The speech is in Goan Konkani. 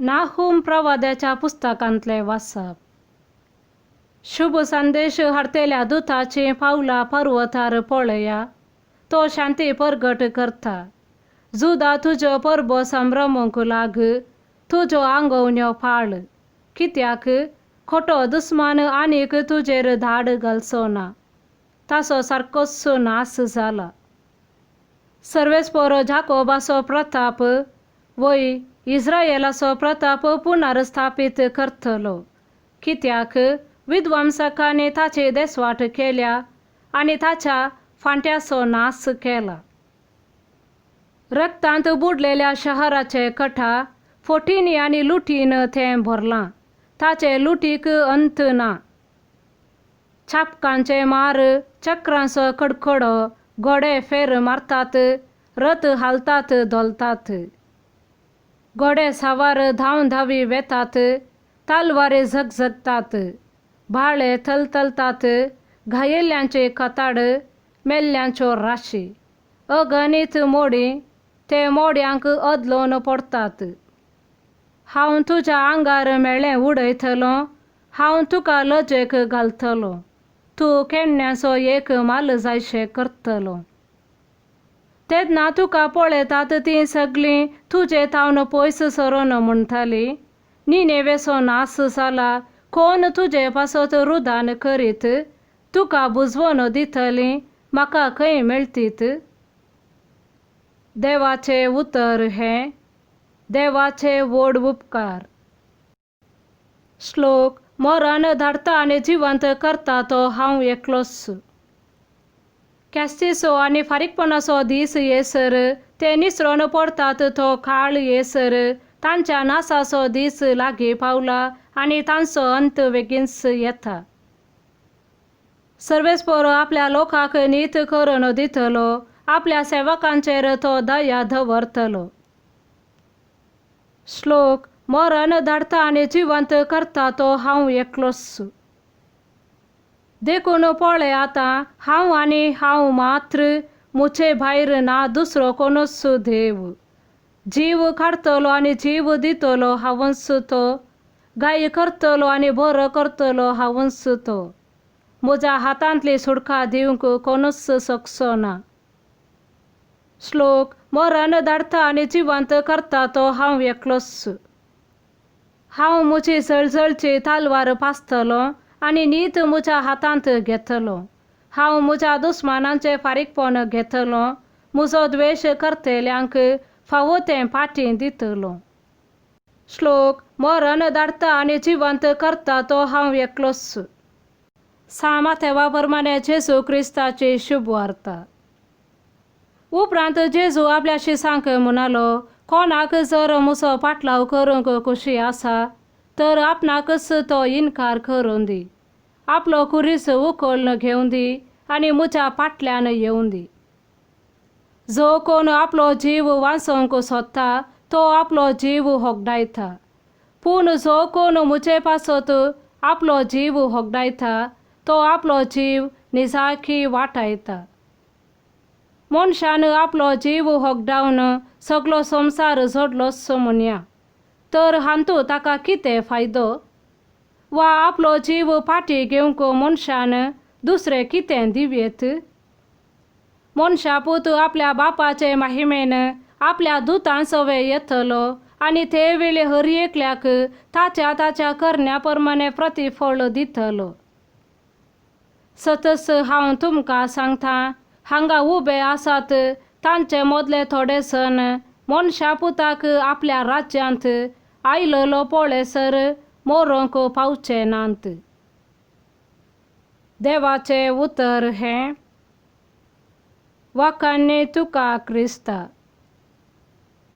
नाहूम प्रवाद्याच्या पुस्तकांतलें वाचप. शुभ संदेश हाडटेल्या दुताचीं पावलां पर्वतार पळया, तो शांती परगट करता. जुदा तुज्यो परबो संभ्रमूंक लाग, तुज्यो आंगोवण्यो पाळ, कित्याक खोटो दुस्मान आनीक तुजेर धाड घालचो ना, ताचो सारकोच नाश जाला. सर्वेस्पोर जाकोबाचो प्रताप, वय इस्रायलाचो प्रताप पुनर्स्थापीत करतलो, कित्याक विध्वंसकांनी ताची देसवाट केल्या आनी ताच्या फांट्याचो नाश केला. रक्तांत बुडलेल्या शहराचे कठा फोटींनी आनी लुटीन तें भरलां, ताचे लुटीक अंत ना. चापकांचे मार, चक्रांचो कडकडो, घोडे फेर मारतात, रथ हालतात धोलतात, घोडे सावार धांव धांवी वेतात, तलवारी झगझगतात, भाळे थलथलतात, घायेल्ल्यांचे कताड, मेल्ल्यांच्यो राशी, अगणीत मोडी, ते मोड्यांक अदलोवन पडटात. हांव तुज्या आंगार मेळें उडयतलो, हांव तुका लजेक घालतलो, तूं केन्नाचो एक माल जायशें करतलो. तेन्ना तुका पळयतात तीं सगळीं तुजे थावन पयस सरून म्हणटालीं, निनेवेचो नाश जाला, कोण तुजे पासत रुदान करीत, तुका बुजवण दितलीं, म्हाका खंय मेळटीत. देवाचें उतर हें. देवाचे व्हड उपकार. श्लोक. मरण धाडटा आनी जिवंत करता तो हांव एकलोच. ख्यास्तीचो आनी फारीकपणाचो दीस येसर, ते निसरोन पडटात तो काळ येसर, तांच्या नासाचो दीस लागीं पावला आनी तांचो अंत बेगीनच येता. सर्वेस्पोर आपल्या लोकांक नीत करून दितलो, आपल्या सेवकांचेर तो दया दवरतलो. श्लोक. मरण धाडटा आनी जिवंत करता तो हांव एकलोच. देखून पळय आतां हांव आनी हांव मात्र, म्हजे भायर ना दुसरो कोणूच देव. जीव काडटलो आनी जीव दितलो हांवूच तो, गाय करतलो आनी बरो करतलो हांवूच तो. म्हज्या हातांतली सुटका दिवंक कोणूच शकचो ना. श्लोक. मरण धाडटा आनी जिवंत करता तो हांव एकलोच. हांव म्हजी जळजळची तलवार पासतलो आनी नीत म्हज्या हातांत घेतलो. हांव म्हज्या दुस्मानांचें फारीकपण घेतलो, म्हजो द्वेश करतल्यांक फावो तें फाटीं दितलो. श्लोक. मरण धाडटा आनी जिवंत करता तो हांव एकलोच. सां मातेवा प्रमाणे जेजू क्रिस्ताची शुभवार्ता. उपरांत जेजू आपल्या शिसांक म्हणालो, कोणाक जर म्हजो पाटलाव करूंक खोशी आसा तर आपणाकच तो इनकार करूं दी, आपलो खुरीस उखलून घेवं दी आनी म्हज्या फाटल्यान येवं दी. जो कोण आपलो जीव वाचोवंक सोदता तो आपलो जीव होगडायता, पूण जो कोण म्हजे पासत आपलो जीव होगडायता तो आपलो जीव निजाकी वाटायता. मनशान आपलो जीव होगडावन सगलो संवसार जोडलोच म्हणया, तर हातूंत ताका कितें फायदो? वा आपलो जीव फाटीं घेवंक मनशान दुसरें कितें दिवयेत? मनशा पूत आपल्या बापाचे माहिमेन आपल्या दुतां सवे येतलो आनी ते वेळे हर एकल्याक ताच्या ताच्या करण्या प्रमाणे प्रतिफळ दितलो. सतच हांव तुमकां सांगता, हांगा उबे आसात तांचे मदले थोडे जण मनशा पुताक आपल्या राज्यांत आयलेलो पळयसर मरोंक पावचे नात. देवाचें उतर हें. वाखाणनी तुका क्रिस्ता.